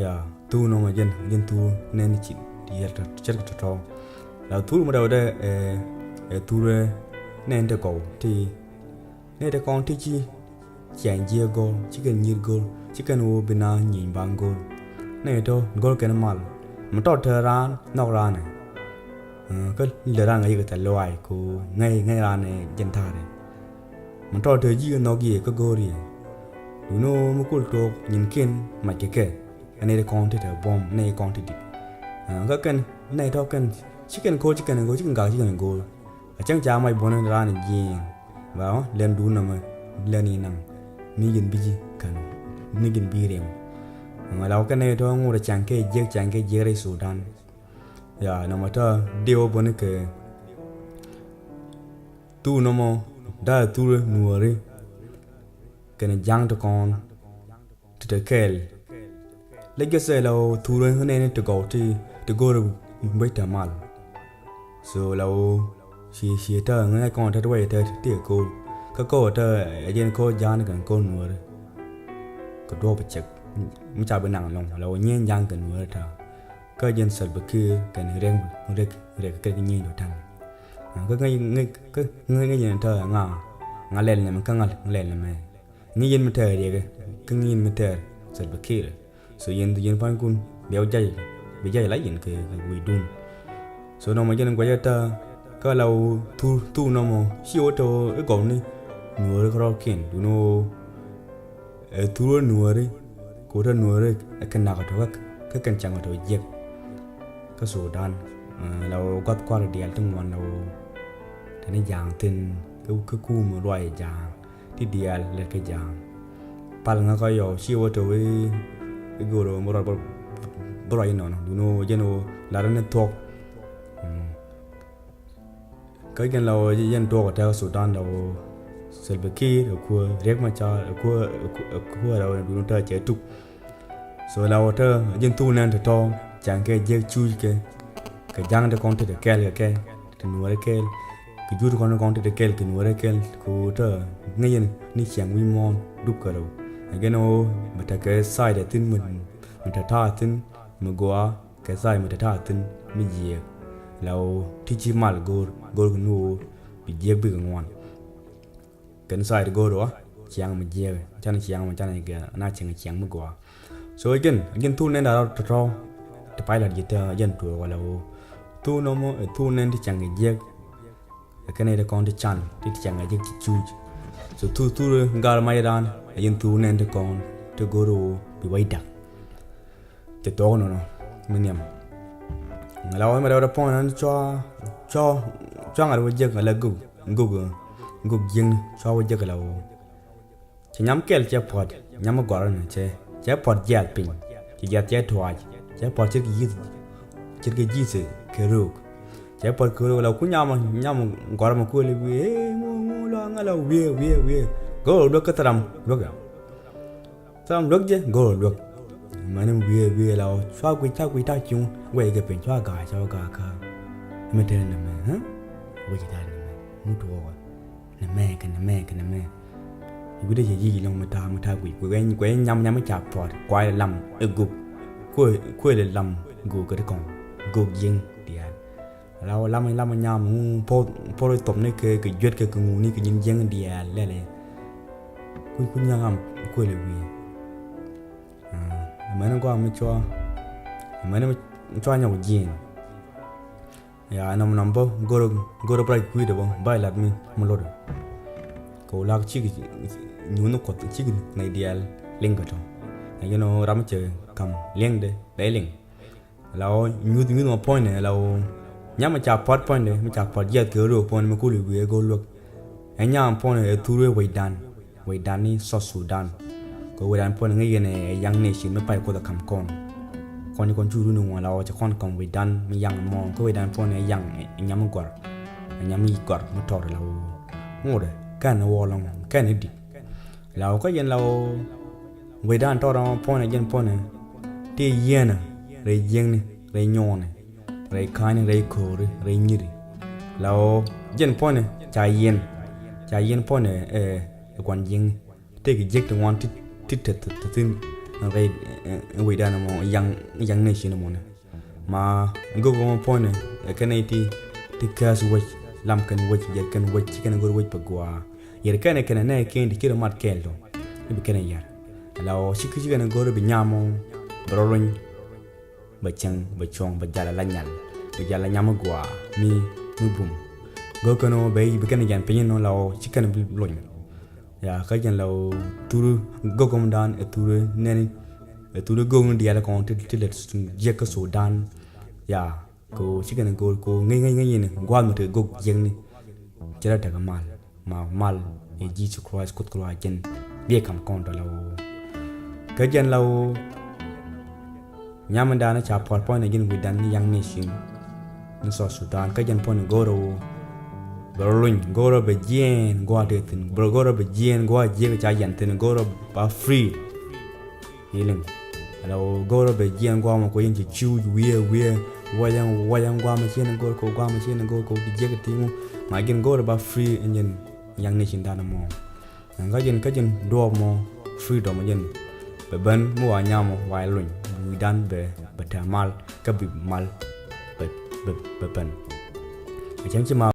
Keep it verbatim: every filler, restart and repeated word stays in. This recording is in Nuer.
Ya, thur nɔmɔ jɛn, jɛn thur nɛn ci yɛl tɔ cɛr kɛ tɔtɔ. La thur mɔ dawdɛ ɛ ɛ thur nɛn te gɔw ti nɛn te kɔn ti ci ciɛn jiɛ gɔl, ci kɛn nyir gɔl, ci kɛn woo bi na nyieny baŋ gɔl. Nɛn tɔ gɔl kɛn mal mɛ tɔ te raan nhɔk raan ɛ. Kä lɛ raan ŋa yikɛ thɛ luay ko ŋäc ŋäc raan ɛ jɛn ta̱a̱rɛ. Mɛ tɔ te ji̱ nhɔk yɛ kä go̱o̱r yɛ. Duno mi kul tok nyin kin mac kɛ kɛ. Ɛn nɛy ti kɔn ti te buɔ̱m nɛy kɔn ti dit. Kä kɛn nɛy tɔ kɛn ci kɛn ko̱r ci kɛn go̱o̱r ci kɛn gak ci kɛn go̱o̱r. A cäŋ ca mac buɔ̱n raan ji̱ ba ɔ lɛn duun nɔmɔ lɛn inaŋ. Mi gin bi ji̱ kɛn mi gin bi riɛm. Mɛ la wä kɛn nɛy tɔ ŋut a caŋ kɛ jiɛk caŋ kɛ jiɛk rɛy Sudan. Ya nɔmɔ tɔ dee wä buɔ̱n kɛ thur nɔmɔ da̱a̱ thur nuɔ̱ɔ̱ri. Kɛn ja̱ŋ ti kɔn ti te kɛɛl. Lɛ jɛ sɛ la wä thur nɛni ti gɔw ti ti go̱o̱r buec te mal. So la wä ci ci te ŋäc kɔn te ti wɛy te ti ko̱o̱r kä ko̱o̱r te ɛ jɛn ko̱o̱r ja̱a̱n kɛn ko̱o̱r nuɔ̱ɔ̱ri. Kɛ duɔ̱ɔ̱p cɛk mi ca bi naŋ lɔŋ la wä nyieen ja̱a̱n kɛn nuɔ̱ɔ̱ri te. Kä jɛn Salva Kiir kɛn riɛk riɛk riɛk kɛ kɛ nyieen duɔ̱ta̱ŋ. Kä ŋäc ŋäc kä ŋäc ŋäc yɛn tɛ ŋa ŋa lɛl nɛmɛ kä ŋa lɛl nɛmɛ. Ŋäc yɛn mi tɛɛr riɛk kä ŋäc yɛn mi tɛɛr Salva Kiir. So yɛn yɛn pa̱nykun bia wä jac bi jac la yɛn kɛ kɛ wi̱i̱dun. So nɔmɔ jɛn guacä tɛ kä la wä thur thur nɔmɔ ci wä tɛ wä i̱ gɔwni nuɔɔri kärɔ̱kiɛn duni wä ɛ thur wä nuɔɔri. Kɛ wä tɛ nuɔɔri ɛ kɛ nak tɔ kä kɛn cäŋ tɔ jiɛk. Kä Sudan la wä gua̱th kua̱r diaal ti ŋuan la wä tɛni ja̱a̱ŋ thi̱n kä kä kum luay ja̱a̱ŋ ti diaal lɛt kä ja̱a̱ŋ. Pal ŋä kä yɔw ci wä tɛ wä i̱ go̱o̱r wä mi ruac bä ruac inɔnɔ duni wä jɛn wä lat ni thuɔk. Kä jɛn la wä jɛn tuɔɔk ɛ tɛk Sudan la wä Salva Kiir ɛ kuäär Riek Machar ɛ kuäär ɛ kuäär ɛ wä duun tɛ cɛ tuk. So la wä tɛ jɛn thuk nɛn tɔ̱tɔ̱ ca̱ŋ kɛ jiɛk cuuc kɛ kɛ ja̱ŋ ti kɔn ti te kɛɛl kɛ kɛ ti nuɔ̱ɔ̱rɛ kɛɛl kɛ juut kɔn ti kɔn ti te kɛɛl kɛ nuɔ̱ɔ̱rɛ kɛɛl kɛ wä tɛ ŋäc yɛn ni ciaŋ wi̱i̱ muɔ̱ɔ̱n dup kɛ rɛw. Ɛ jɛn wä mi te kɛ side ɛ thi̱n mi mi te ta̱a̱ thi̱n mi gɔaa. Kɛ tha̱a̱c mi te ta̱a̱ thi̱n mi jiɛɛk la ɣöö ti ci mal go̱o̱r go̱o̱r kɛ ni ɣöö bi jiɛɛk bikɛ ŋuan. Kɛn tha̱a̱c ti go̱o̱r ɣöö ciaŋ mi jiɛɛk canɛ ciaŋ mi canɛ gɛr na cieŋ ciaŋ mi gɔaa. So jɛn jɛn thuk nɛn da̱rä tɔ̱tɔ̱ ti pay la̱t ji̱ te jɛn tuɔɔk wala ɣöö thuk nɔmɔ ɛ thuk nɛn ti ciaŋ kɛ jiɛɛk. Ɛ kɛn ɛ ti kɔn ti can ti ti ciaŋ kɛ jiɛɛk ci cuuc. So thuk thuk ɛ gar mac ran ɛ jɛn thuk nɛn ti kɔn ti go̱o̱r ɣöö bi wac da̱k. Cɛ thuɔ̱k nɔnɔ mi nhiam. Ŋäla wä mi rɛw rɛ puɔ̱ny nɔn cua cua cua ŋa̱t wä jek ŋäla gök gök gök jiäkni cua wä jek ŋäla wä. Cɛ nyam kɛl cɛ puɔ̱t nyam mi gɔrä ni cɛ cɛ puɔ̱t jiath piny. Cɛ jiath cɛ tuac cɛ puɔ̱t ce̱tkɛ yi̱th ce̱tkɛ ji̱th kɛ röök. Cɛ puɔ̱t kɛ röök la ku nyam nyam gɔrä mi kuël wiee ŋu ŋu la ŋäla wiee wiee wiee. Gök luäk kä thäram luäk ya. Tham luäk jɛ go̱o̱r luäk. Mani wiee wiee la ɔ cua guic ca guic ta̱ cuŋ guɛc kɛ piny cua ga̱a̱c cua ga̱a̱c kä. Mi tɛn nɛmɛ hä? Wec tɛn nɛmɛ mu tuɔɔkɔ. Nɛmɛ kɛ nɛmɛ kɛ nɛmɛ. Gui̱dɛ cɛ ji̱ ji̱ lɔ̱ŋ mi ta̱a̱ mi ta̱a̱ guic guic guic nyam nyam mi ca puɔt kuay lam ɛ gök. Kuël lam gök kɛ ti kɔŋ gök ji̱ŋ diaal. La wä lamä lamä nyam ŋu por por thop ni kɛ kɛ juet kɛ kɛ ŋu ni kɛ nyin jiɛŋ diɛɛl lɛlɛ. Kuc kuc nyam kuël wi̱i̱. Mɛn gɔaa mi cua mɛn mi cua nyɔk jiɛn. Ya nɔm nɔm bä goro goro bra kui̱dɛ bä ba lat mi mi lot. Kɛ wä lak cik nyuun kuɔth cik nɛy diɛɛl liŋ kɛ tɔ. Nɛ jɛn ram cɛ kam liŋdɛ bɛ liŋ. La ɣöö nyuth nyuth mɔ puɔ̱nydɛ la ɣöö nyam mi ca puɔ̱t puɔ̱nydɛ mi ca puɔ̱t jiath kɛ ɣöö puɔ̱nydɛ mi kul i̱ wiee go̱o̱r luäk. Ɛ nyam puɔ̱nydɛ ɛ thur wee wecdan wecdan ni South Sudan. Kɛ wecdan puɔ̱nydɛ ŋäc yɛn ɛ young nation mi pay kuoth ɛ kam kɔn. Kɔn ci kɔn cu runi ŋuɔ̱n la ɣöö cɛ kɔn kam wecdan mi young mɔ kɛ wecdan puɔ̱nydɛ ɛ young ɛ nyam mi gɔr ɛ nyam mi gɔr mi tɔr la ɣöö ŋotdɛ kɛn ɛ wä lɔŋ kɛn ɛ di̱t. La ɣöö kä yɛn la ɣöö wecdan tɔrɔ puɔ̱nɛ jɛn puɔ̱nɛ ti yieenä rɛy jiäkni rɛy nyuɔnɛ rɛy ka̱a̱ni rɛy ko̱o̱ri rɛy nyiri. La ɣöö jɛn puɔ̱nɛ ca yieen ca yieen puɔ̱nɛ ɛ kuan jiäkni tëëkɛ jiäk ti ŋuan ti ti te te thi̱n. rɛy, ɛ, ɛ, wecdan mɔ, young, young nation mɔ nɛ. Ma go̱o̱k mɔ puɔ̱nɛ, ɛ, kɛn iti ti kääs wec, lam kɛn wec, yɛr kɛn wec, ci kɛn go̱r wec pɛ gɔaa. Yɛr kɛn kɛn nɛ kɛn ti ci rɛ mat kɛɛl tɔ. I̱ bi kɛn yɛr. La ɔ ci, ci kɛn go̱r bi nyam mɔ, bɛ rɔ luny, bɛ cäŋ, bɛ cuɔ̱ŋ, bɛ jal ala nyal, bɛ jal ala nyam mi gɔaa, mi, mi bum. Go̱o̱k kɛn ɔ bɛ, bɛ kɛn jɛn piny nɔ la ɔ ci kɛn bi luny. Ya, kä jɛn la ɔ thuri go̱o̱k mɔ dan, ɛ thuri nɛni, ɛ thuri go̱o̱k ni diaal kɔn ti, ti lɛ jiɛk kä Sudan. Ya, ko ci kɛn go̱o̱k ko ŋäc, ŋäc, ŋäc ni gua̱a̱th mi te go̱o̱k jiɛkni. Ci rɔ tekɛ mal, ma mal ɛ Jesus Christ Kuoth kɛ luac jɛn. Biɛ kam kɔn tɔ la ɔ. Kä jɛn la ɔ, nyam in dan ca puɔl puɔ̱ny ni jɛn wi̱dan ni young nation ni South Sudan. Kä jɛn puɔ̱ny ni go̱o̱rä ɔ, bɛ rɔ luny, go̱o̱rä bɛ jiɛɛn gua̱a̱th te thi̱n, bɛ rɔ, go̱o̱rä bɛ jiɛɛn gua̱a̱th jiɛk ca yɛn thi̱n, go̱o̱rä ba free. Healing. Ala ɔ go̱o̱rä bɛ jiɛɛn gua̱a̱th mɔ ko yɛn ci ciu wiee, wiee, wayɛn, wayɛn gua̱a̱th mɔ ci yɛn go̱o̱r ko, gua̱a̱th mɔ ci yɛn go̱o̱r ko, ti jiɛk ti ŋu. Ma jɛn go̱o̱rä ba free in jɛn young nation dan mɔ. Ɛn kä jɛn, kä jɛn duɔɔp mɔ freedom jɛn. Bɛ ben mi wa nyam mɔ wa luny. Wi̱dan bɛ, bɛ tɛ mal, kä bi mal bɛ, bɛ, bɛ ben. A cäŋ ci ma